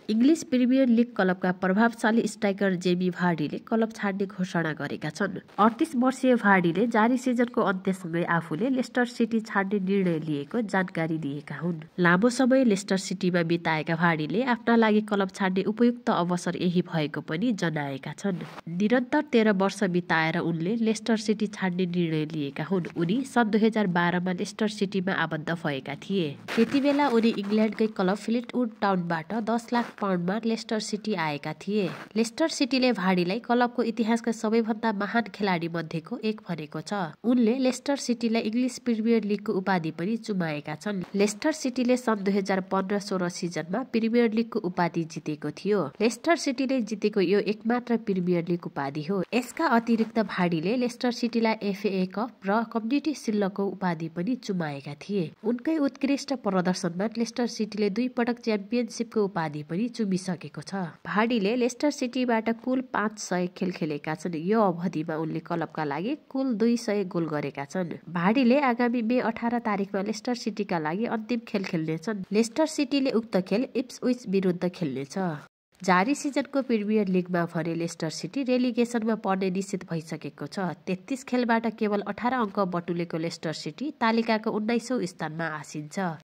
English premier league क्लबका प्रभावशाली striker Jamie भार्डीले club छाड्ने घोषणा गरेका छन्। 38 वर्षीय भार्डीले जारी सिजनको अन्त्यसँगै आफूले लेस्टर सिटी छाड्ने निर्णय लिएको जानकारी दिएका हुन्। लामो समय लेस्टर सिटीमा बिताएका भार्डीले आफ्ना लागि क्लब छाड्ने उपयुक्त अवसर यही भएको पनि जनाएका छन्। निरन्तर 13 वर्ष बिताएर उनले लेस्टर सिटी छाड्ने निर्णय लिएका हुन्। उनी सन् 2012मा लेस्टर सिटीमा आबद्ध भएका थिए। त्यतिबेला उनी इङ्ल्यान्डकै क्लब फ्लिटवुड टाउनबाट 10 लाख पाउन्डमा लेस्टर सिटी आएका थिए। लेस्टर सिटीले भार्डीलाई क्लबको इतिहासका सबैभन्दा महान खेलाडी मध्येको एक भनेको छ। उनले लेस्टर सिटीलाई इङ्ग्लिस प्रिमियर लिगको उपाधि पनि चुमाएका छन्। लेस्टर सिटीले सन् 2015-16 सिजनमा प्रिमियर लिगको उपाधि जितेको थियो। लेस्टर सिटीले जितेको यो एकमात्र प्रिमियर लिग उपाधि हो। यसका अतिरिक्त भार्डीले लेस्टर सिटीलाई एफए कप र कम्युनिटी सिल्डको उपाधि पनि चुमाएका थिए। उनकै उत्कृष्ट प्रदर्शनमा लेस्टर सिटीले 2 पटक च्याम्पियनसिपको उपाधि पनि चुमिसकेको छ। भार्डीले लेस्टर सिटीबाट कुल 500 खेल खेलेका छन्। यो अवधिमा उनले क्लबका लागि कुल 200 गोल गरेका छन्। भार्डीले आगामी मे 18 तारिखमा लेस्टर सिटीका लागि अन्तिम खेल खेल्नेछन्। लेस्टर सिटीले उक्त खेल इप्सविच विरुद्ध खेल्नेछ। जारी सिजनको प्रिमियर लिगमा भने लेस्टर सिटी रेलिगेसनमा पर्ने निश्चित भइसकेको छ। 33 खेलबाट केवल 18 अङ्क बटुलेको लेस्टर सिटी तालिकाको 19औं स्थानमा आसीन छ।